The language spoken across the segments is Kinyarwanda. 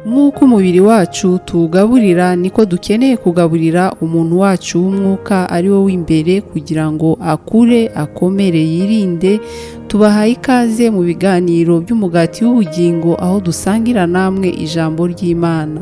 Nk'uko umubiri wacu tuwugaburira, niko dukeneye kugaburira umuntu wacu w'umwuka, ari wo w'imbere, kugira ngo akure, akomere, yirinde. Tubahaye ikaze mu biganiro by'Umugati w'Ubugingo, aho dusangira namwe ijambo ry'Imana.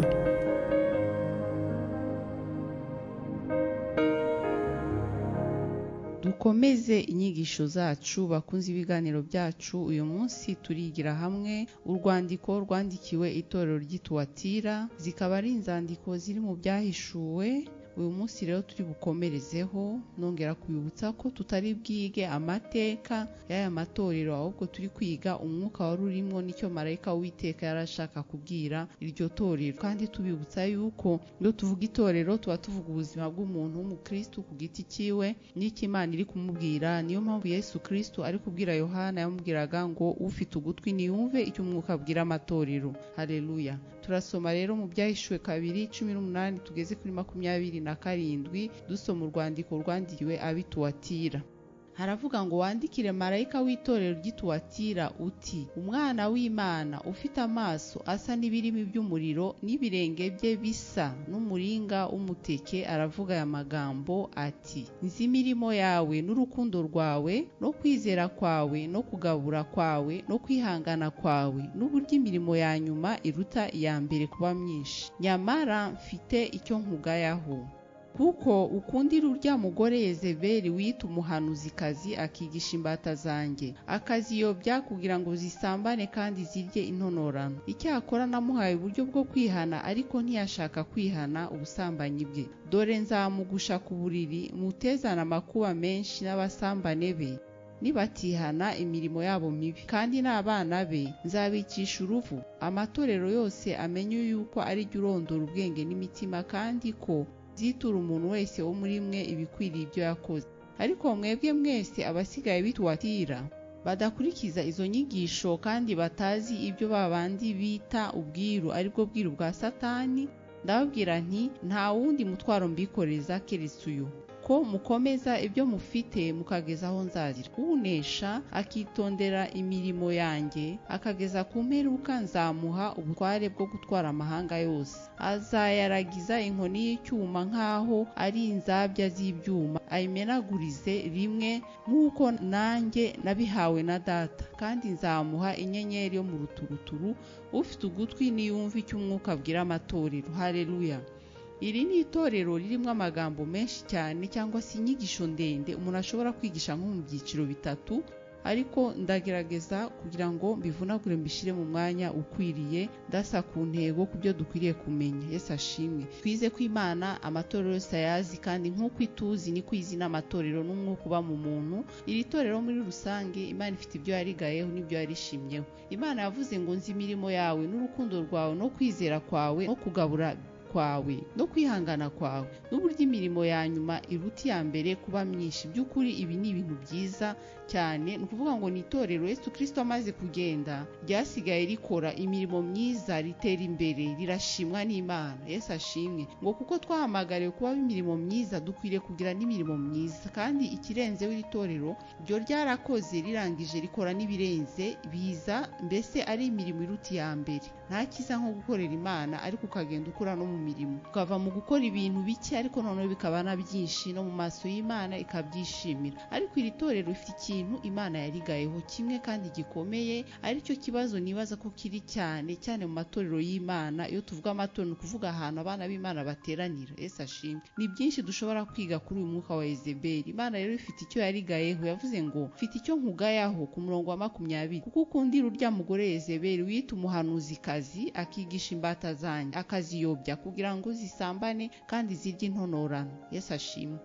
Dukomeze inyigisho zacu, bakunze ibiganiro byacu. Uyu munsi turigira hamwe urwandiko rwandikiwe itorero ry'Ituwatira, zikaba ari inzandiko ziri mu Byahishuwe. Uyu munsi rero turi bukomerezeho. Nongera kubibutsa ko tutari bwige amateka y'aya matorero, ahubwo turi kwiga umwuka wari urimo n'icyo marayika w'Uwiteka yari ashaka kubwira iryo torero. Kandi tubibutsa yuko iyo tuvuga itorero tuba tuvuga ubuzima bw'umuntu w'umukristu ku giti cyiwe n'icyo Imana iri kumubwira. Niyo mpamvu Yesu Kristo ari kubwira Yohana, yamubwiraga ngo: "Ufite ugutwi niyumve icyo umwuka abwira amatorero." Haleluya! Turasoma rero mu Byahishuwe 2:18 tugeze kuri 27, dusoma urwandiko rwandikiwe ab'Ituwatira. Haravuga ngo: "Wandikire marayika w'itorero ry'Ituwatira uti: Umwana w'Imana ufite amaso asa n'ibirimi by'umuriro n'ibirenge bye bisa n'umuringa w'umuteke aravuga aya magambo ati: Nzi imirimo yawe n'urukundo rwawe no kwizera kwawe no kugabura kwawe no kwihangana kwawe, n'uburyo imirimo ya nyuma iruta iya mbere kuba myinshi. Nyamara mfite icyo nkugayaho, kuko ukundira urya mugore Yezebeli wiyita umuhanuzikazi, akigisha imbata zanjye, akaziyobya kugira ngo zisambane kandi zirye intonorano. Icyakora namuhaye uburyo bwo kwihana, ariko ntiyashaka kwihana ubusambanyi bwe. Dore nzamugusha ku buriri, mutezane amakuba menshi n'abasambane be, nibatihana imirimo yabo mibi. Kandi n'abana be nzabicisha urupfu, amatorero yose amenye yuko ari jye urondora ubwenge n'imitima, kandi ko nzitura umuntu wese wo muri mwe ibikwiriye ibyo yakoze. Ariko mwebwe mwese abasigaye b'Ituwatira badakurikiza izo nyigisho kandi batazi ibyo babandi bita ubwiru, aribwo bwiru bwa Satani, ndababwira nti: nta wundi mutwaro mbikoreza keretse uyu, ko mukomeza ibyo mufite mukageza aho nzazira. Unesha akitondera imirimo yanjye akageza ku mperuka, nzamuha ubutware bwo gutwara amahanga yose. Azayaragiza inkoni y'icyuma nk'aho ari inzabya z'ibyuma, ayimenagurize rimwe, nk'uko nanjye nabihawe na Data. Kandi nzamuha inyenyeri yo mu ruturuturu. Ufite ugutwi niyumve icyo umwuka abwira amatorero." Haleluya! Iri ni itorero ririmo amagambo menshi cyane, cyangwa se inyigisho ndende umuntu ashobora kwigisha nko mu byiciro bitatu, ariko ndagerageza kugira ngo mbivunagure, mbishyire mu mwanya ukwiriye, ndasa ku ntego ku byo dukwiriye kumenya. Yesu ashimwe! Twize ko Imana amatorero yose ayazi, kandi nk'uko ituzi niko izi n'amatorero n'umwuka uba mu muntu. Iri torero muri rusange Imana ifite ibyo yarigayeho n'ibyo yarishimyeho. Imana yavuze ngo: "Nzi imirimo yawe n'urukundo rwawe no kwizera kwawe no kugabura kwawe no kwihangana kwawe, n'uburyo imirimo ya nyuma iruta iya mbere kuba myinshi." By'ukuri ibi ni ibintu byiza cyane. Ni ukuvuga ngo ni itorero Yesu Kirisito amaze kugenda ryasigaye rikora imirimo myiza, ritera imbere, rirashimwa n'Imana. Yesu ashimwe! Ngo kuko twahamagariwe kuba imirimo myiza, dukwiriye kugira n'imirimo myiza. Kandi ikirenzeho, iri torero ryo ryarakoze, rirangije rikora n'ibirenze, biza mbese ari imirimo iruta iya mbere. Nta cyiza nko gukorera Imana ariko ukagenda ukura no mu mirimo, ukava mu gukora ibintu bike ariko noneho bikaba na byinshi, no mu maso y'Imana ikabyishimira. Ariko iri torero rifite ikintu Imana yarigayeho kimwe kandi gikomeye, aricyo kibazo nibaza ko kiri cyane cyane mu matorero y'Imana. Iyo tuvuga amatorero, ni ukuvuga ahantu abana b'Imana bateranira. Yesu ashimwe! Ni byinshi dushobora kwiga kuri uyu mwuka wa Yezebeli. Imana rero ifite icyo yarigayeho. Yavuze ngo: "Mfite icyo nkugayaho", ku murongo wa 20, "kuko ukundira urya mugore Yezebeli wiyita umuhanuzikazi, akigisha imbata zanjye, akaziyobya kugira ngo zisambane kandi zirye intonorano." Yesu ashimwe!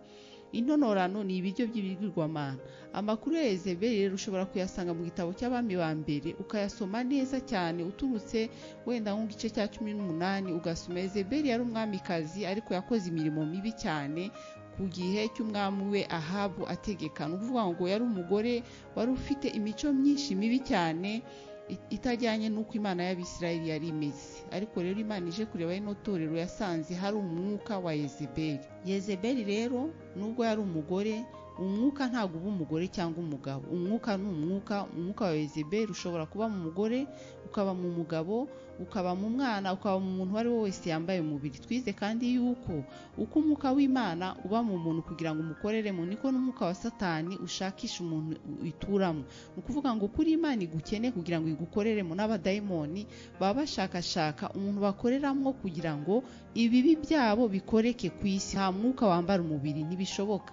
Intonorano ni ibiryo by'ibigirwamana. Amakuru ya Yezebeli rero ushobora kuyasanga mu gitabo cy'Abami ba Mbere, ukayasoma neza cyane uturutse wenda nk'igice cya 18 ugasoma. Yezebeli yari umwamikazi, ariko yakoze imirimo mibi cyane ku gihe cy'umwami we Ahabu ategeka. Ni ukuvuga ngo yari umugore wari ufite imico myinshi mibi cyane itajyanye n'uko Imana y'Abisirayeli yari imeze. Ariko rero Imana ije kureba ino torero, yasanze hari umwuka wa Yezebeli. Yezebeli rero, nubwo yari umugore Umwuka ntabwo uba umugore cyangwa umugabo, umwuka ni umwuka. Umwuka wa Yezebeli ushobora kuba mu mugore, ukaba mu mugabo, ukaba mu mwana, ukaba mu muntu uwo ari we wese yambaye umubiri. Twize kandi yuko uko umwuka w'Imana uba mu muntu kugira ngo umukoreremo, niko n'umwuka wa Satani ushakisha umuntu ituramo. Ni ukuvuga ngo kuri Imana igukene kugira ngo igukoreremo, n'abadayimoni baba bashakashaka umuntu bakoreramo kugira ngo ibibi byabo bikoreke ku isi. Nta mwuka wambara umubiri, ntibishoboka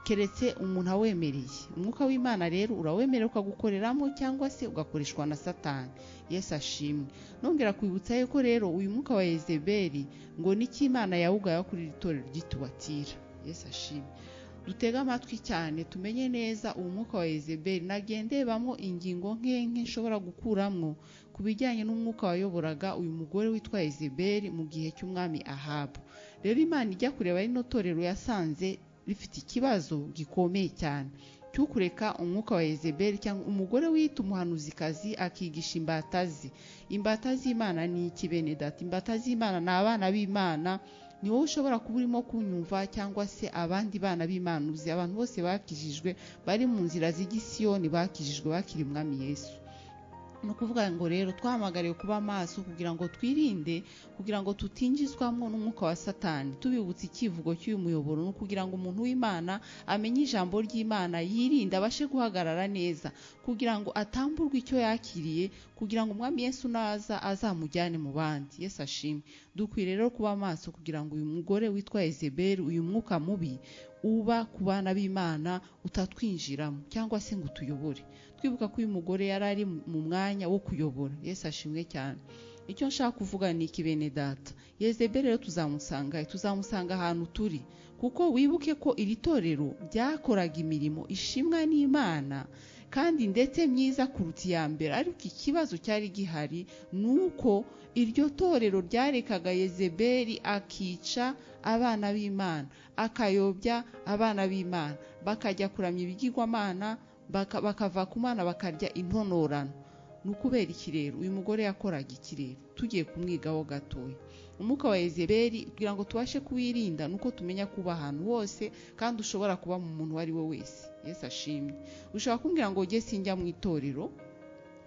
keretse umuntu awemereye. Umwuka w'Imana rero urawemerera ukagukoreramo cyangwa se ugakoreshwa na Satani. Yesu ashimwe. Nongera kwibutsa yuko rero uyu mwuka wa Yezebeli ngo niki Imana yawugaye kuri iri torero ry'Ituwatira. Yesu ashimwe. Dutege amatwi cyane tumenye neza uwo mwuka wa Yezebeli. Nagendebamo ingingo nkenke nshobora gukuramwo ku bijyanye n'umwuka wayoboraga uyu mugore witwa Yezebeli mu gihe cy'umwami Ahabu. Rero Imana ijya kureba rino torero yasanze rifite ikibazo gikomeye cyane cyo kureka umwuka wa Yezebeli, cyangwa umugore wiyita umuhanuzikazi akigisha imbata ze. Imbata z'Imana ni iki bene data? Imbata z'Imana ni abana b'Imana. Ni wowe ushobora kuba urimo kunyumva cyangwa se abandi bana b'Imana uzi, abantu bose bakijijwe bari mu nzira z'igisiyoni, bakijijwe bakiri umwami Yesu. Ni ukuvuga ngo rero twahamagariwe kuba maso kugira ngo twirinde, kugira ngo tutinjizwamo n'umwuka wa Satani. Tubibutse icyivugo cy'uyu muyoboro ni ukugira ngo umuntu w'Imana amenye ijambo ry'Imana, yirinde, abashe guhagarara neza, kugira ngo atamburwe icyo yakiriye, kugira ngo umwami Yesu naza azamujyane mu bandi. Yesu ashimwe. Dukwiye rero kuba maso kugira ngo uyu mugore witwa Yezebeli, uyu mwuka mubi uba ku bana b'Imana utatwinjiramo cyangwa se ngo utuyobore. Twibuka ko uyu mugore yari ari mu mwanya wo kuyobora. Yesu ashimwe cyane. Icyo nshaka kuvuga ni iki bene data? Yezebeli rero tuzamusanga ahantu turi, kuko wibuke ko iri torero ryakoraga imirimo ishimwa n'Imana kandi ndetse myiza kuruta iya mbere. Ariko ikibazo cyari gihari ni uko iryo torero ryarekaga Yezebeli akica abana b'Imana, akayobya abana b'Imana, bakajya kuramya ibigirwamana, bakava ku Mana bakarya intonorano. Ni ukubera iki rero uyu mugore yakoraga iki? Rero tugiye kumwigaho gatoya umwuka wa Yezebeli kugira ngo tubashe kuwirinda, nuko tumenya kuba ahantu hose kandi ushobora kuba mu muntu uwo ari we wese. Yesu ashimwe. Ushobora kumbwira ngo ujye sinjya mu itorero,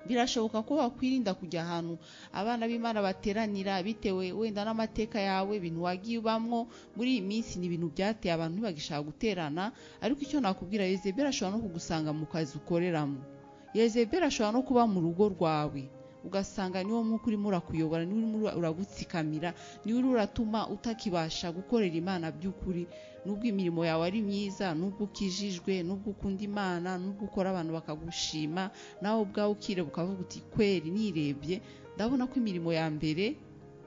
birashoboka ko wakwirinda kujya ahantu abana b'Imana bateranira bitewe wenda n'amateka yawe, ibintu wagiye ubamwo muri iyi minsi ni ibintu byateye abantu ntibagishaka guterana. Ariko icyo nakubwira, Yezebeli ashobora no kugusanga mu kazi ukoreramo. Yezebeli ashobora no kuba mu rugo rwawe, ugasanga niwo mwuka urimo urakuyobora, niwo urimo uragutsikamira, niwo urimo uratuma utakibasha gukorera Imana by'ukuri. Nubwo imirimo yawe ari myiza, nubwo ukijijwe, nubwo ukunda Imana, nubwo ukora abantu bakagushima, nawe ubwawe ukireba ukavuga uti kweri nirebye ndabona ko imirimo ya mbere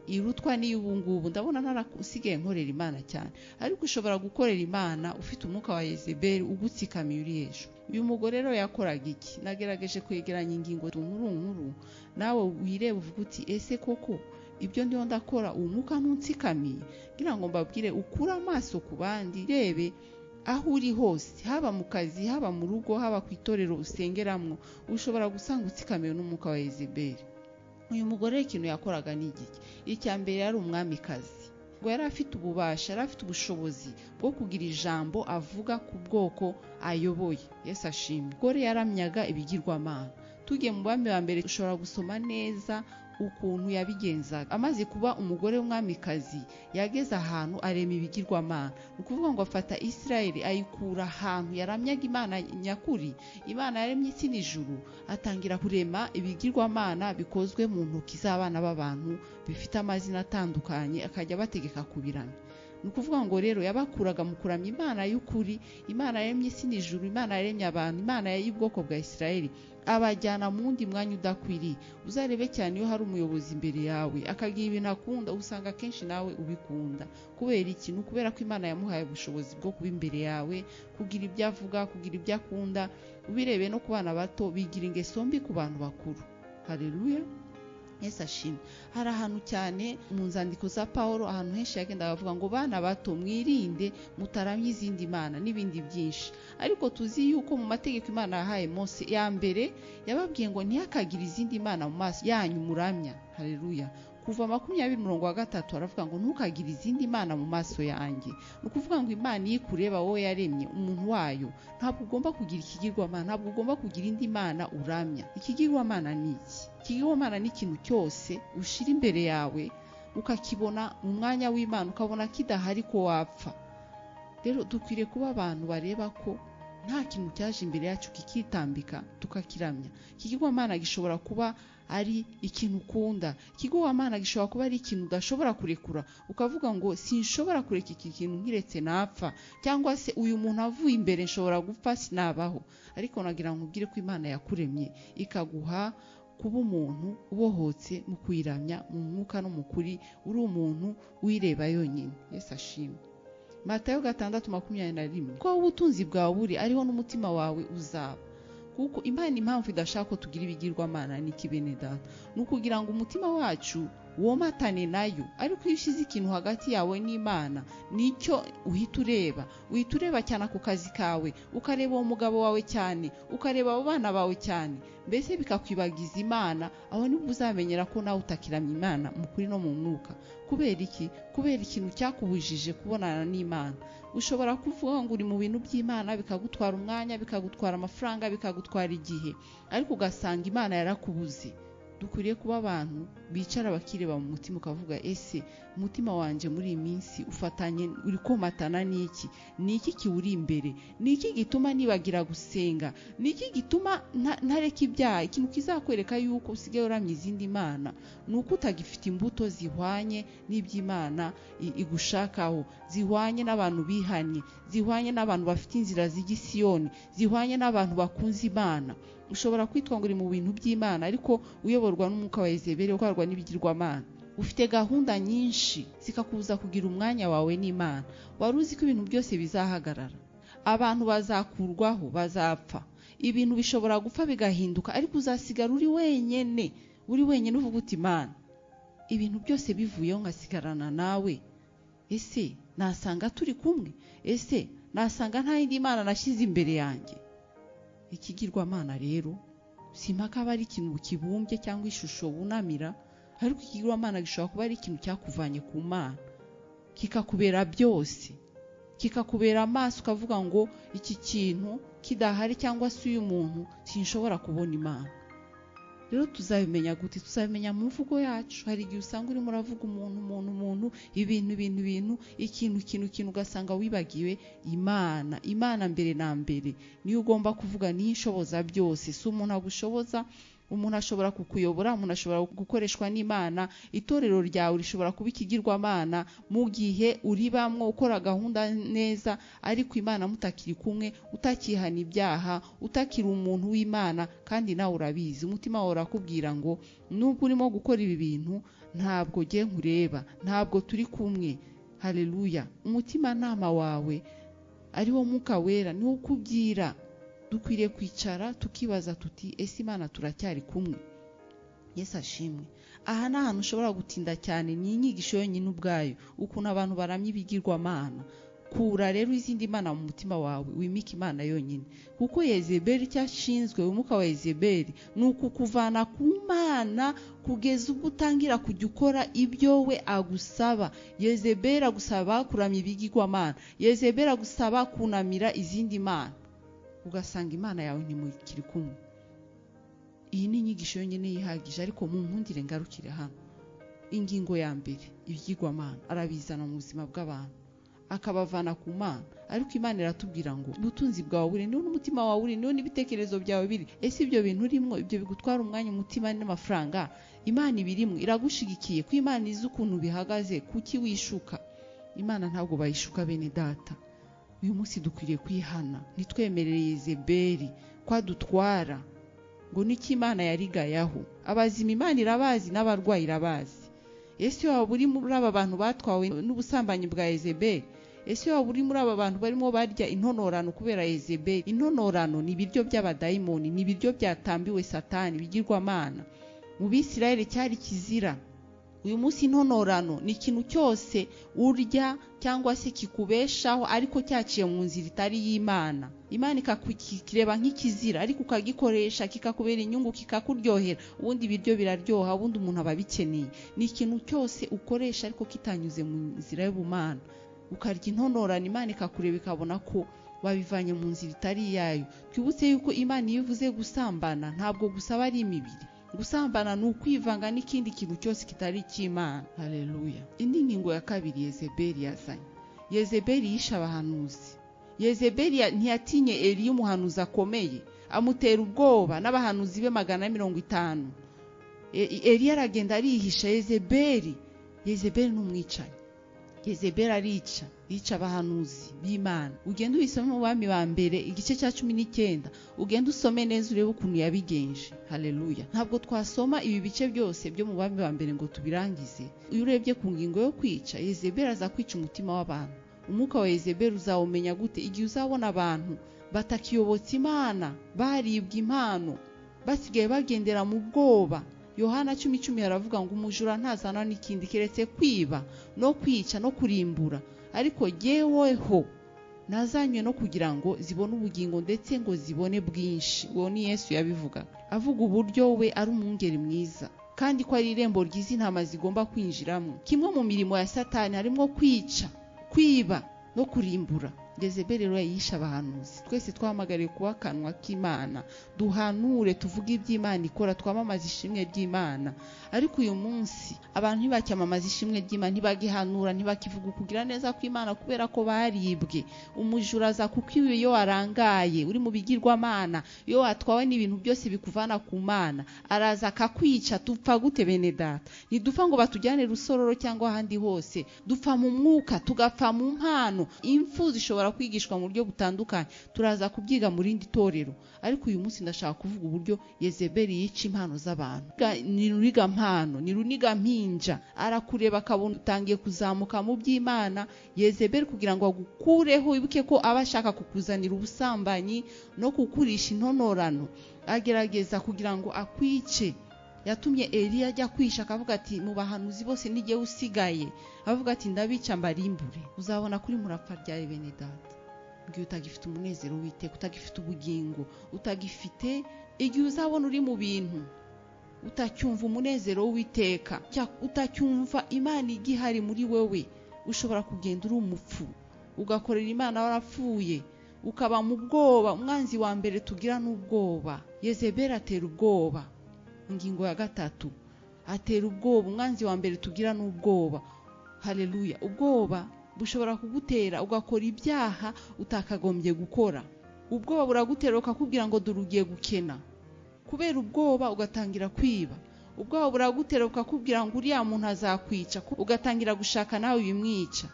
irutwa n'iy'ubu ngubu, ndabona narasigaye nkorera Imana cyane. Ariko ushobora gukorera Imana ufite umwuka wa Yezebeli ugutsikamiye uri hejuru. Uyu mugore rero yakoraga iki? Nagerageje kwegeranya ingingo nkuru nkuru, nawe wireba uvuga uti ese koko ibyo ndiho ndakora uwo mwuka ntuntsikamiye? Ngira ngo mbabwire, ukure amaso ku bandi, rebe aho uri hose, haba mu kazi, haba mu rugo, haba ku itorero usengeramwo, ushobora gusanga utsikamiwe n'umwuka wa Yezebeli. Uyu mugore ikintu yakoraga ni igiki? Icya mbere yari umwamikazi, ngo yari afite ububasha, yari afite ubushobozi bwo kugira ijambo avuga ku bwoko ayoboye. Yesu ashimwe. Umugore yaramyaga ibigirwamana. Tugiye mu bami ba mbere ushobora gusoma neza ukuntu yabigenzaga. Amaze kuba umugore w'umwamikazi yageze ahantu arema ibigirwamana. Ni ukuvuga ngo afata Isirayeli ayikura ahantu yaramyaga Imana nyakuri, Imana yaremye isi n'ijuru, atangira kurema ibigirwamana bikozwe mu ntoki z'abana b'abantu bifite amazina atandukanye, akajya abategeka kubiramya. Ni ukuvuga ngo rero yabakuraga mu kuramya Imana y'ukuri, Imana yaremye isi n'ijuru, Imana yaremye abantu, Imana y'ubwoko bwa Isirayeli, abajyana mu wundi mwanya udakwiriye. Uzarebe cyane iyo hari umuyobozi imbere yawe akagira ibintu akunda, usanga akenshi nawe ubikunda. Kubera iki? Ni ukubera ko Imana yamuhaye ubushobozi bwo kuba imbere yawe, kugira ibyo avuga, kugira ibyo akunda. Ubirebe no ku bana bato bigira ingeso mbi ku bantu bakuru. Haleluya. Yesu ashimwe. Hari ahantu cyane mu nzandiko za Paulo, ahantu henshi yagendaga avuga ngo bana bato mwirinde mutaramye izindi mana n'ibindi byinshi. Ariko tuzi yuko mu mategeko Imana yahaye Mose ya mbere yababwiye ngo ntihakagire izindi mana mu maso yanyu muramya. Haleluya. Kuva 20:3 aravuga ngo ntukagire izindi mana mu maso yanjye. Ni ukuvuga ngo Imana iyo ikureba wowe yaremye umuntu wayo, ntabwo ugomba kugira ikigirwamana, ntabwo ugomba kugira indi mana uramya. Ikigirwamana ni iki? Ikigirwamana ni ikintu cyose ushira imbere yawe ukakibona mu mwanya w'Imana, ukabona kidahari ko wapfa. Rero dukwiriye kuba abantu bareba ko nta kintu cyaje imbere yacu kikitambika tukakiramya. Ikigirwamana gishobora kuba ari ikintu ukunda, ikigirwamana gishobora kuba ari ikintu udashobora kurekura, ukavuga ngo sinshobora kureka iki kintu nkiretse napfa, cyangwa se uyu muntu avuye imbere nshobora gupfa sinabaho. Ariko nagira ngo nkubwire ko Imana yakuremye ikaguha kuba umuntu ubohotse mu kuyiramya mu mwuka no mu kuri, uri umuntu wireba yonyine. Yesu ashimwe. Matayo 6:21, ko ubutunzi bwawe buri ariho n'umutima wawe uzaba. Kuko Imana impamvu idashaka ko tugira ibigirwamana ni iki bene data? Ni ukugira ngo umutima wacu womatane nayo. Ariko iyo ushyize ikintu hagati yawe n'Imana, nicyo uhita ureba. Uhita ureba cyane ako kazi kawe, ukareba uwo mugabo wawe cyane, ukareba abo bana bawe cyane, mbese bikakwibagiza Imana. Aho nibwo uzamenyera ko nawe utakiramya Imana mu kuri no mu mwuka. Kubera iki? Kubera ikintu cyakubujije kubonana n'Imana. Ushobora kuvuga ngo uri mu bintu by'Imana, bikagutwara umwanya, bikagutwara amafaranga, bikagutwara igihe, ariko ugasanga Imana yarakubuze. Dukwiriye kuba abantu bicara bakireba mu mutima, ukavuga ese umutima wanjye muri iyi minsi ufatanye, uri komatana n'iki? Ni iki kiwuri imbere? Ni iki gituma nibagira gusenga? Ni iki gituma ntareka ibyaha? Ikintu kizakwereka yuko usigaye uramya izindi mana ni uko utagifite imbuto zihwanye n'iby'Imana igushakaho, zihwanye n'abantu bihanye, zihwanye n'abantu bafite inzira z'igisiyoni, zihwanye n'abantu bakunze Imana. Ushobora kwitwa ngo uri mu bintu by'Imana, ariko uyoborwa n'umwuka wa Yezebeli, utwarwa n'ibigirwamana. Ufite gahunda nyinshi zikakubuza kugira umwanya wawe n'Imana. Wari uzi ko ibintu byose bizahagarara, abantu bazakurwaho, bazapfa, ibintu bishobora gupfa bigahinduka, ariko uzasigara uri wenyine, uri wenyine uvuga uti Imana, ibintu byose bivuyeho nkasigarana nawe, ese nasanga turi kumwe? Ese nasanga nta yindi Mana nashyize imbere yanjye? Ikigirwamana rero si impaka aba ari ikintu kibumbye cyangwa ishusho wunamira, ariko ikigirwamana gishobora kuba ari ikintu cyakuvanye ku Mana, kikakubera byose, kikakubera amaso, ukavuga ngo iki kintu kidahari cyangwa se uyu muntu sinshobora kubona Imana. Rero tuzabimenya gute? Tuzabimenya mu mvugo yacu. Hari igihe usanga urimo uravuga umuntu, umuntu, umuntu, ibintu, ibintu, ibintu, ikintu, ikintu, ikintu, ugasanga wibagiwe Imana. Imana mbere na mbere niyo ugomba kuvuga, niyo ishoboza byose. Si umuntu agushoboza, umuntu ashobora kukuyobora, umuntu ashobora gukoreshwa n'Imana. Itorero ryawe rishobora kuba ikigirwamana mu gihe uribamwo ukora gahunda neza, ariko Imana mutakiri kumwe, utakihana ibyaha, utakiri umuntu w'Imana, kandi nawe urabizi, umutima wawe urakubwira ngo nubwo urimo gukora ibi bintu ntabwo ngiye nkureba, ntabwo turi kumwe. Haleluya. Umutimanama wawe ari wo Mwuka Wera niwo ukubwira. Dukwiriye kwicara tukibaza tuti ese Imana turacyari kumwe? Yesu ashimwe. Aha ni ahantu ushobora gutinda cyane, ni inyigisho yonyine ubwayo, ukuntu abantu baramya ibigirwamana. Kura rero izindi mana mu mutima wawe, wimike Imana yonyine. Kuko Yezebeli cyashinzwe, umwuka wa Yezebeli ni ukukuvana ku Mana kugeza ubwo utangira kujya ukora ibyo we agusaba. Yezebeli agusaba kuramya ibigirwamana, Yezebeli agusaba kunamira izindi mana, ugasanga Imana yawe ntimukiri kumwe. Iyi ni inyigisho yonyine yihagije, ariko mu nkundire ngarukire hano. Ingingo ya mbere, ibigirwamana arabizana mu buzima bw'abantu akabavana ku Mana. Ariko Imana iratubwira ngo ubutunzi bwawe buri niho n'umutima wawe uri, niho n'ibitekerezo byawe biri. Ese ibyo bintu urimo, ibyo bigutwara umwanya, umutima n'amafaranga, Imana ibirimo, iragushigikiye. Ko Imana izi ukuntu bihagaze, kuki wishuka? Imana ntabwo bayishuka bene data. Uyu munsi dukwiriye kwihana, ntitwemerere Yezebeli ko adutwara ngo niki Imana yarigayaho. Abazima Imana irabazi, n'abarwayi irabazi. Ese waba uri muri aba bantu batwawe n'ubusambanyi bwa Yezebeli? Ese waba uri muri aba bantu barimo barya intonorano kubera Yezebeli? Intonorano ni ibiryo by'abadayimoni, ni ibiryo byatambiwe Satani, bigirwamana. Mu Bisirayeli cyari kizira. Uyu munsi intonorano ni ikintu cyose urya cyangwa se kikubeshaho ariko cyaciye mu nzira itari y'Imana. Imana ikakireba nk'ikizira ariko ukagikoresha kikakubera inyungu, kikakuryohera. Ubundi ibiryo biraryoha, ubundi umuntu aba abikeneye. Ni ikintu cyose ukoresha ariko kitanyuze mu nzira y'ubumana. Ukarya intonorano, Imana ikakureba ikabona ko wabivanye mu nzira itari iyayo. Twibutse yuko Imana iyo ivuze gusambana ntabwo gusaba ari imibiri. Gusambana ni ukwivanga n'ikindi kintu cyose kitari icy'Imana. Haleluya. Indi ngingo ya kabiri Yezebeli yazanye. Yezebeli yishe abahanuzi. Yezebeli ntiyatinye Eliya umuhanuzi akomeye, amutera ubwoba n'abahanuzi be 150. Eliya aragenda arihisha. Yezebeli ni umwicanyi. Yezebeli arica, yica abahanuzi b'Imana. Ugenda ubisome mu Bami ba mbere igice cya 19, ugenda usome neza urebe ukuntu yabigenje. Haleluya. Ntabwo twasoma ibi bice byose byo mu Bami ba mbere ngo tubirangize. Iyo urebye ku ngingo yo kwica, Yezebeli aza kwica umutima w'abantu. Umwuka wa Yezebeli uzawumenya gute? Igihe uzabona abantu batakiyobotse Imana, baribwa impano, basigaye bagendera mu bwoba. Yohana 10:10 aravuga ngo umujura ntazana n'ikindi keretse kwiba no kwica no kurimbura, ariko jyeweho nazanywe no kugira ngo zibone ubugingo ndetse ngo zibone bwinshi. Uwo ni Yesu yabivuga, avuga uburyo we ari umwungeri mwiza kandi ko ari irembo ryiza intama zigomba kwinjiramo. Kimwe mu mirimo ya Satani harimo kwica, kwiba no kurimbura. Yezebeli rero yishe abahanuzi. Twese twahamagariye kuba akanwa k'Imana, duhanure, tuvuge iby'Imana ikora, twamamaze ishimwe ry'Imana. Ariko uyu munsi abantu ntibacyamamaza ishimwe ry'Imana, ntibagihanura, ntibakivuga kugira neza kw'Imana kubera ko baribwe. Umujura aza kuko iyo warangaye uri mu bigirwamana, iyo watwawe n'ibintu byose bikuvana ku Mana, araza akakwica. Dupfa gute bene data? Ntidupfa ngo batujyane Rusororo cyangwa ahandi hose, dupfa mu mwuka, tugapfa mu mpano. Impfu zishobora kwigishwa mu buryo butandukanye, turaza kubyiga mu rindi torero. Ariko uyu munsi ndashaka kuvuga uburyo Yezebeli yica impano z'abantu. Ni runiga mpano, ni runiga mpinja. Arakureba akabona utangiye kuzamuka mu by'Imana. Yezebeli kugira ngo agukureho, wibuke ko aba ashaka kukuzanira ubusambanyi no kukurisha intonorano, agerageza kugira ngo akwice. Yatumye Eliya ajya kwisha, akavuga ati mu bahanuzi bose n'igihe usigaye, avuga ati ndabica mbarimbure. Uzabona kuri murapfa ryawe bene data, igihe utagifite umunezero w'Uwiteka, utagifite ubugingo, utagifite, igihe uzabona uri mu bintu utacyumva umunezero w'Uwiteka, utacyumva Imana igihari muri wewe, ushobora kugenda uri umupfu, ugakorera Imana warapfuye, ukaba mu bwoba. Umwanzi wa mbere tugira n'ubwoba. Yezebeli atera ubwoba. Ingingo ya gatatu, atera ubwoba. Umwanzi wa mbere tugira n'ubwoba. Haleluya. Ubwoba bushobora kugutera ugakora ibyaha utakagombye gukora. Ubwoba buragutera ukakubwira ngo dore ugiye gukena. Kubera ubwoba ugatangira kwiba. Ubwoba buragutera ukakubwira ngo uriya muntu azakwica, ugatangira gushaka nawe ibimwica.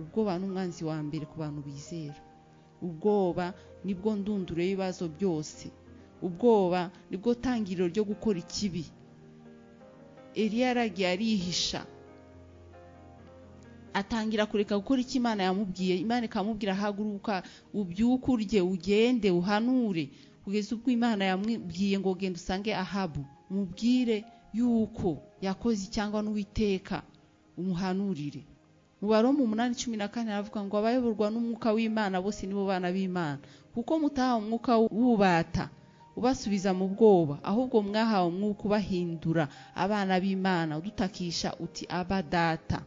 Ubwoba n'umwanzi wa mbere ku bantu bizera. Ubwoba nibwo ndunduro y'ibibazo byose. Ubwoba nibwo tangiriro ryo gukora ikibi. Eliya yaragiye arihisha, atangira kureka gukora icyo Imana yamubwiye. Imana ikamubwira haguruka, ubyuke, urye, ugende, uhanure, kugeza ubwo Imana yamubwiye ngo genda usange Ahabu, mubwire yuko yakoze cyangwa n'Uwiteka, umuhanurire. Mu Baroma 8:14 aravuga ngo abayoborwa n'umwuka w'Imana bose nibo bana b'Imana, kuko mutahawe umwuka w'ubata ubasubiza mu bwoba, ahubwo mwahawe umwuka ubahindura abana b'Imana, udutakisha uti aba data.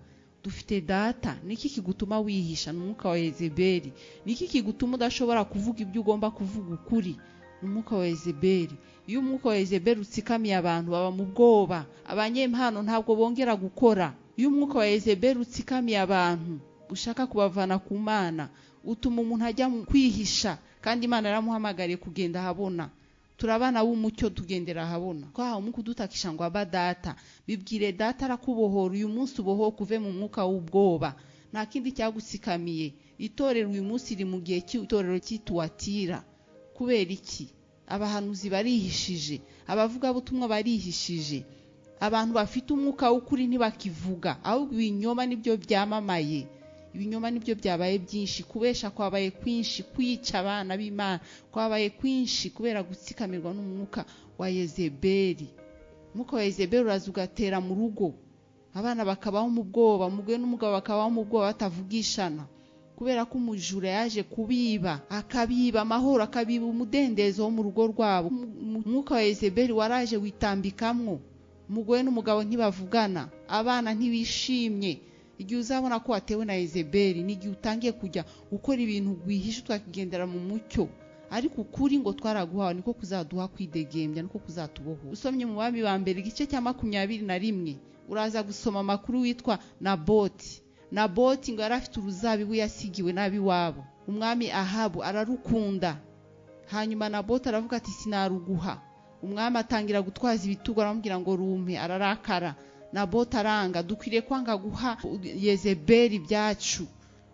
Dufite data. Niki kigutuma wihisha? Ni umwuka wa Yezebeli. Niki kigutuma udashobora kuvuga ibyo ugomba kuvuga ukuri? Ni umwuka wa Yezebeli. Iyo umwuka wa Yezebeli utsikamiye abantu baba mu bwoba, abanyempano ntabwo bongera gukora. Iyo umwuka wa Yezebeli utsikamiye abantu ushaka kubavana ku Mana, utuma umuntu ajya mu kwihisha, kandi Imana yaramuhamagariye kugenda ahabona. Turabana b'umucyo, tugendera ahabona. Twahawe umwuka udutakisha ngo aba data. Bibwire data arakubohora uyu munsi, ubohoke uve mu mwuka w'ubwoba. Nta kindi cyagutsikamiye. Itorero uyu munsi riri mu gihe cy'itorero cy'Ituwatira. Kubera iki? Abahanuzi barihishije, abavugabutumwa barihishije, abantu bafite umwuka w'ukuri ntibakivuga, ahubwo ibinyoma nibyo byamamaye. Ibinyoma nibyo byabaye byinshi, kubesha kwabaye kwinshi, kwica abana b'Imana kwabaye kwinshi, kubera gutsikamirwa n'umwuka wa Yezebeli. Umwuka wa Yezebeli uraza ugatera mu rugo. Abana bakabaho mu bwoba, umugore n'umugabo bakabaho mu bwoba batavugishana, kubera ko umujura yaje kubiba, akabiba amahoro, akabiba umudendezo wo mu rugo rwabo. Umwuka wa Yezebeli waraje witambikamwo, umugore n'umugabo ntibavugana, abana ntibishimye. Igihe uzabona ko watewe na Yezebeli ni igihe utangiye kujya ukora ibintu rwihisha, twakigendera mu mucyo. Ariko ukuri ngo twaraguhawe niko kuzaduha kwidegembya, niko kuzatubohora. Usomye mu Bami ba Mbere igice cya 21, uraza gusoma amakuru witwa Naboti. Naboti ngo yari afite uruzabibu yasigiwe n'ab'iwabo, umwami Ahabu ararukunda. Hanyuma Naboti aravuga ati sinaruguha. Umwami atangira gutwaza ibitugu, aramubwira ngo rumpe, ararakara. Naboti aranga. Dukwiriye kwanga guha Yezebeli ibyacu,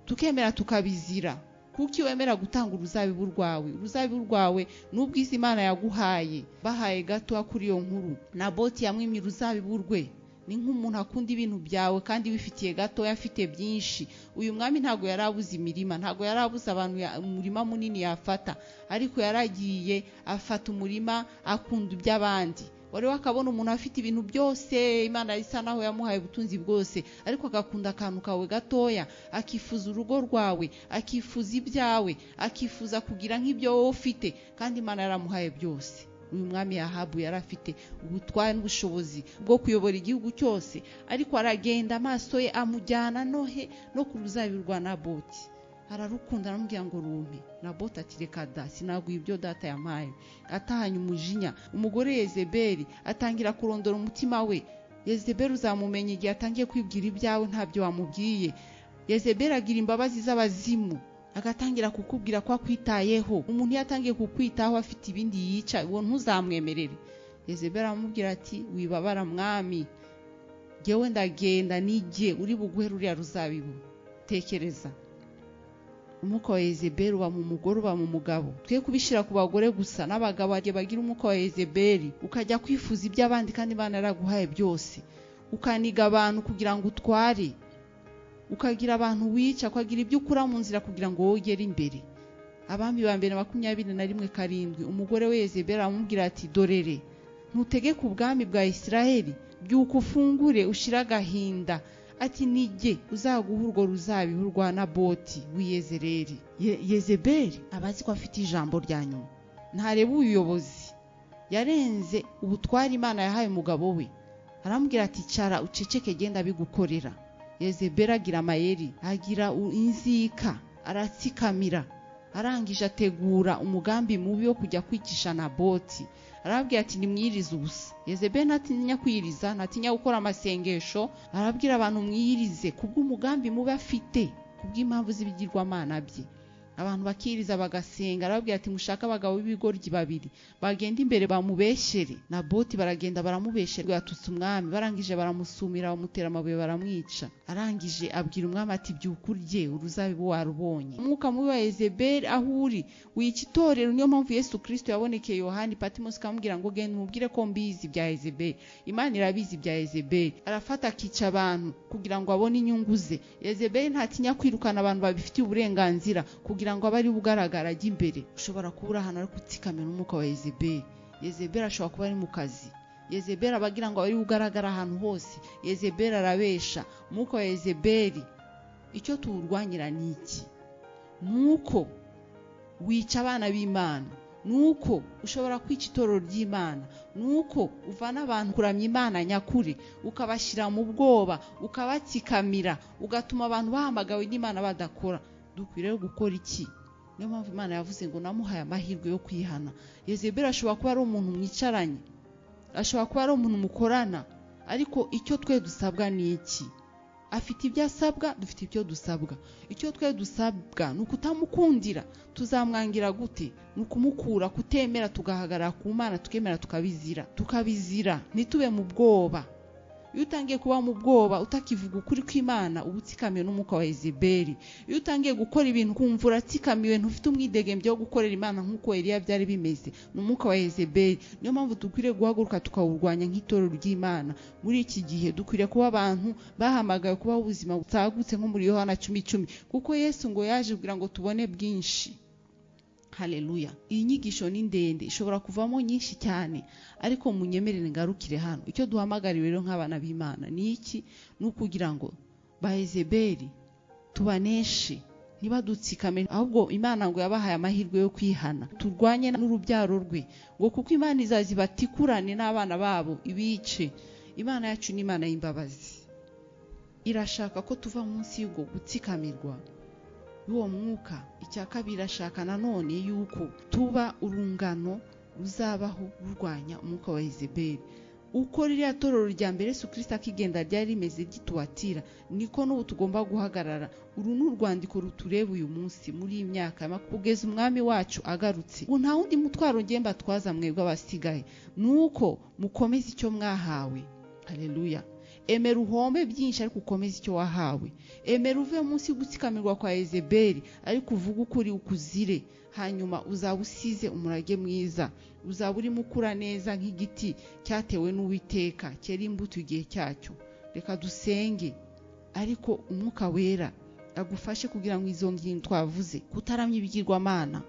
tukemera tukabizira. Kuki wemera gutanga uruzabibu rwawe? Uruzabibu rwawe n'ubwiza Imana yaguhaye. Bahaye gato kuri iyo nkuru, Naboti yamwimye uruzabibu rwe. Ni nk'umuntu akunda ibintu byawe kandi wifitiye gatoya, afite byinshi. Uyu mwami ntabwo yari abuze imirima, ntabwo yari abuze abantu, umurima munini yafata, ariko yaragiye afata umurima, akunda iby'abandi. Wari wakabona umuntu afite ibintu byose, Imana isa naho yamuhaye ubutunzi bwose, ariko agakunda akantu kawe gatoya, akifuza urugo rwawe, akifuza ibyawe, akifuza kugira nk'ibyo wowe ufite, kandi Imana yaramuhaye byose. Uyu mwami Ahabu yari afite ubutware n'ubushobozi bwo kuyobora igihugu cyose, ariko aragenda amaso ye amujyana nohe no ku ruzabibu rwa Naboti, ararukunda, aramubwira ngo rumpe. Naboti ati reka da, sinaguha ibyo data yampaye. Atahanye umujinya, umugore Yezebeli atangira kurondora umutima we. Yezebeli uzamumenya igihe atangiye kwibwira ibyawe ntabyo wamubwiye. Yezebeli agira imbabazi z'abazimu, agatangira kukubwira ko akwitayeho. Umuntu iyo atangiye kukwitaho afite ibindi yica, uwo ntuzamwemerere. Yezebeli aramubwira ati wibabara mwami, jyewe ndagenda nijye uri buguhe ruriya ruzabibu. Tekereza, umwuka wa Yezebeli uba mu mugore, uba mu mugabo. Twe kubishyira ku bagore gusa, n'abagabo bagira umwuka wa Yezebeli, ukajya kwifuza iby'abandi kandi Imana yaraguhaye byose, ukaniga abantu kugira ngo utware, ukagira abantu wica, ukagira ibyo ukura mu nzira kugira ngo wowe ugere imbere. Abami ba Mbere 21:7, umugore we Yezebeli aramubwira ati dorere, ntutegeke ubwami bwa Isiraheli, byuka ufungure ushire agahinda. Ati nijye uzaguha urwo ruzabibu rwa Naboti w'Iyezereli. Yezebeli aba azi ko afite ijambo rya nyuma, ntareba ubuyobozi, yarenze ubutware Imana yahaye umugabo we. Aramubwira ati cara uceceke, genda bigukorera. Yezebeli agira amayeri, agira inzika, aratsikamira. Arangije ategura umugambi mubi wo kujya kwicisha Naboti. Arababwira ati nimwirize ubusa. Yezebeli ntatinya kwiriza, ntatinya gukora amasengesho, arabwira abantu mwirize kubw'umugambi mubi afite, kubw'impamvu z'ibigirwamana bye. Abantu bakiriza bagasenga. Arababwira ati mushake abagabo b'ibigoryi babiri bagenda imbere bamubeshere. Naboti baragenda baramubeshere, yatutse umwami. Barangije baramusumira, bamutera amabuye, baramwica. Arangije abwira umwami ati byuka urye, uruzabibu warubonye. Umwuka mubi wa Yezebeli aho uri wica itorero. Niyo mpamvu Yesu Kristo yabonekeye Yohani Patimosi akamubwira ngo genda umubwire ko mbizi bya Yezebeli. Imana irabizi bya Yezebeli. Arafata akica abantu kugira ngo abone inyungu ze. Yezebeli ntatinya kwirukana abantu babifitiye uburenganzira kugira ngo abe ari ugaragara ajya imbere. Ushobora kubura ahantu ari gutsikamira umwuka wa Yezebeli. Yezebeli ashobora kuba ari mu kazi. Yezebeli aba agira ngo abe ari ugaragara ahantu hose. Yezebeli arabesha. Umwuka wa Yezebeli icyo tuwurwanyira ni iki? Nuko wica abana b'Imana, nuko ushobora kwica itorero ry'Imana, nuko uvana abantu kuramya Imana nyakuri, ukabashyira mu bwoba, ukabatsikamira, ugatuma abantu bahamagawe n'Imana badakora. Dukwiriye gukora iki? Niyo mpamvu Imana yavuze ngo namuhaye amahirwe yo kwihana. Yezebeli ashobora kuba ari umuntu mwicaranye, ashobora kuba ari umuntu mukorana, ariko icyo twe dusabwa ni iki? Afite ibyo asabwa, dufite ibyo dusabwa. Icyo twe dusabwa ni ukutamukundira. Tuzamwangira gute? Ni ukumukura, kutemera, tugahagarara ku Mana, tukemera tukabizira, tukabizira, ntitube mu bwoba. Iyo utangiye kuba mu bwoba utakivuga ukuri kw'Imana, uba utsikamiwe n'umwuka wa Yezebeli. Iyo utangiye gukora ibintu ukumva uratsikamiwe, ntufite umwidegembyo wo gukorera Imana nk'uko Eliya byari bimeze, ni umwuka wa Yezebeli. Niyo mpamvu dukwiriye guhaguruka tukawurwanya nk'itorero ry'Imana. Muri iki gihe dukwiriye kuba abantu bahamagawe kubaho ubuzima butagutse nko muri Yohana 10:10, kuko Yesu ngo yaje kugira ngo tubone bwinshi. Haleluya. Iyi nyigisho ni ndende, ishobora kuvamo nyinshi cyane, ariko munyemerere ngarukire hano. Icyo duhamagariwe rero nk'abana b'Imana ni iki? Ni ukugira ngo ba Yezebeli tubaneshe, ntibadutsikame, ahubwo Imana ngo yabahaye amahirwe yo kwihana, turwanye n'urubyaro rwe, ngo kuko Imana izazibatikurane n'abana babo ibice. Imana yacu ni Imana y'imbabazi, irashaka ko tuva munsi y'ubwo gutsikamirwa y'uwo mwuka. Icya kabiri, irashaka nanone yuko tuba urungano ruzabaho rurwanya umwuka wa Yezebeli. Uko ririya torero rya mbere Yesu Kristo akigenda ryari rimeze ryituwatira, niko n'ubu tugomba guhagarara. Uru ni urwandiko rutureba uyu munsi muri iyi myaka kugeza umwami wacu agarutse. Ubu nta wundi mutwaro ngemba twaza mwebwe abasigaye, nuko mukomeze icyo mwahawe. Haleluya. Emera uhombe byinshi ariko ukomeze icyo wahawe. Emera uve munsi y'ugutsikamirwa kwa Yezebeli ariko uvuge ukuri ukuzire, hanyuma uzaba usize umurage mwiza, uzaba urimo ukura neza nk'igiti cyatewe n'Uwiteka, cyera imbuto igihe cyacyo. Reka dusenge, ariko umwuka wera agufashe kugira ngo izo ngingo twavuze, kutaramya ibigirwamana,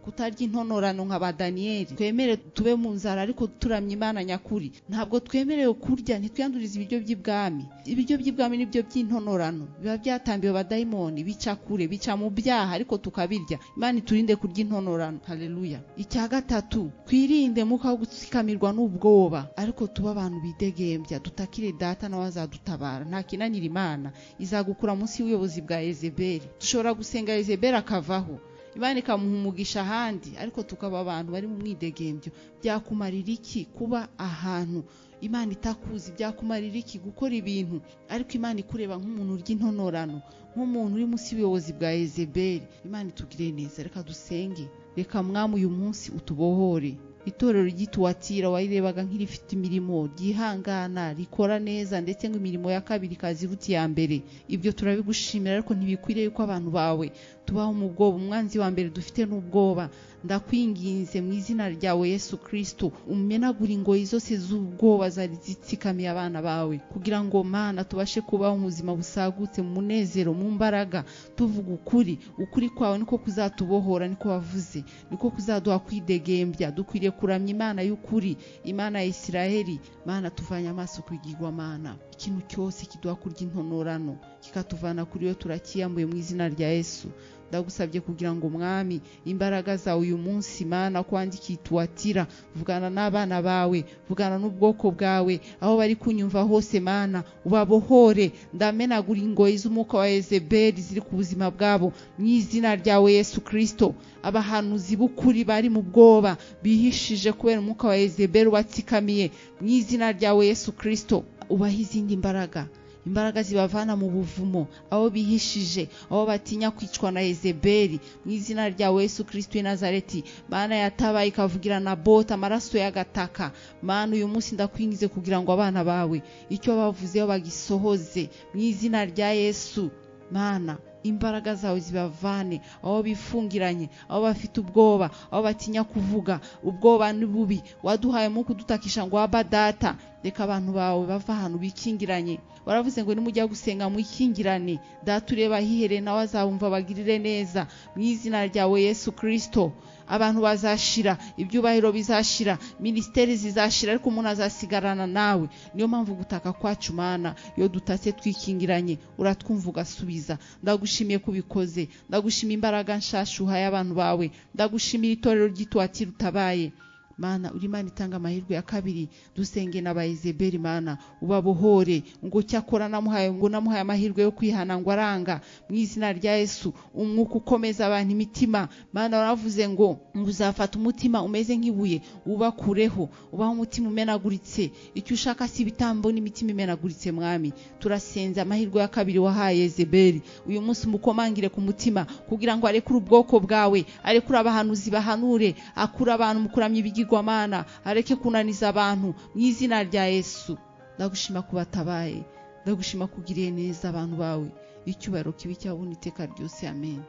kutarya intonorano nka ba Daniyeli, twemere tube mu nzara ariko turamya Imana nyakuri. Ntabwo twemerewe kurya, ntitwiyandurize ibiryo by'ibwami. Ibiryo by'ibwami nibyo by'intonorano, biba byatambiwe abadayimoni, bica kure, bica mu byaha, ariko tukabirya. Imana iturinde kurya intonorano. Haleluya. Icya gatatu, twirinde mwuka wo gutsikamirwa n'ubwoba, ariko tuba abantu bidegembya, dutakire data nawe azadutabara. Nta kinanira Imana, izagukura munsi y'ubuyobozi bwa Yezebeli. Dushobora gusenga Yezebeli akavaho, Imana ikamuha umugisha ahandi, ariko tukaba abantu bari mu mwidegembyo. Byakumarira iki kuba ahantu Imana itakuzi? Byakumarira iki gukora ibintu ariko Imana ikureba nk'umuntu urya intonorano, nk'umuntu uri munsi y'ubuyobozi bwa Yezebeli? Imana itugire neza. Reka dusenge. Reka mwami uyu munsi utubohore. Itorero ry'Ituwatira wayirebaga nk'irifite imirimo, ryihangana, rikora neza, ndetse ngo imirimo ya kabiri ikaza iruta iya mbere. Ibyo turabigushimira, ariko ntibikwiriye yuko abantu bawe tubaho mu bwoba. Umwanzi wa mbere dufite n'ubwoba. Ndakwinginze mu izina ryawe Yesu Kristo, umenagure ingoyi zose z'ubwoba zari zitsikamiye abana bawe, kugira ngo Mana tubashe kubaho mu buzima busagutse, mu munezero, mu mbaraga, tuvuga ukuri. Ukuri kwawe niko kuzatubohora, niko wavuze, niko kuzaduha kwidegembya. Dukwiriye kuramya Imana y'ukuri, Imana ya Isiraheli. Mana, tuvanye amaso ku bigirwamana. Ikintu cyose kiduha kurya intonorano kikatuvana kuri yo turakiyambuye mu izina rya Yesu. Ndagusabye kugira ngo mwami imbaraga zawe uyu munsi Mana kwandikiye Tuwatira, vugana n'abana bawe, vugana n'ubwoko bwawe aho bari kunyumva hose. Mana ubabohore. Ndamenagura ingoyi z'umwuka wa Yezebeli ziri ku buzima bwabo mu izina ryawe Yesu Kristo. Abahanuzi b'ukuri bari mu bwoba bihishije kubera umwuka wa Yezebeli ubatsikamiye, mu izina ryawe Yesu Kristo ubahe izindi mbaraga, imbaraga zibavana mu buvumo aho bihishije, aho batinya kwicwa na Yezebeli, mu izina rya Yesu Kristo w'i Nazareti. Mana yatabaye ikavugira na Naboti amaraso y'agataka. Mana uyu munsi ndakwingize kugira ngo abana bawe icyo bavuzeho bagisohoze mu izina rya Yesu. Mana imbaraga zawe zibavane aho bifungiranye, aho bafite ubwoba, aho batinya kuvuga. Ubwoba ni bubi, waduhaye mu kudutakisha ngo aba data. Reka abantu bawe bava ahantu bikingiranye. Waravuze ngo nimujya gusenga mwikingirane, data ureba ahihere nawe azabumva bagirire neza mu izina ryawe Yesu Kristo. Abantu bazashira, ibyubahiro bizashira, ministeri zizashira, ariko umuntu azasigarana nawe. Niyo mpamvu gutaka kwacu Mana, iyo dutatse twikingiranye uratwumva ugasubiza. Ndagushimiye kubikoze, ndagushimiye imbaraga nshasha uhaye abantu bawe, ndagushimiye itorero ry'Ituwatira utabaye. Mana uri Imana itanga amahirwe ya kabiri, dusenge na ba Yezebeli Mana ubabohore, ngo cyakora namuhaye, ngo namuhaye amahirwe yo kwihana ngo aranga, mu izina rya Yesu. Umwuka ukomeza abantu imitima. Mana waravuze ngo uzafata umutima umeze nk'ibuye ubakureho, ubaho umutima umenaguritse. Icyo ushaka si ibitambo n'imitima imenaguritse. Mwami turasenze amahirwe ya kabiri wahaye Yezebeli uyu munsi, umukomangire ku mutima kugira ngo arekure ubwoko bwawe, arekure abahanuzi bahanure, akure abantu mu kuramya ibigirwamana, areke kunaniza abantu mu izina rya Yesu. Ndagushima kubatabaye, ndagushima kugiriye neza abantu bawe. Icyubahiro kibi cyabona iteka ryose. Amen.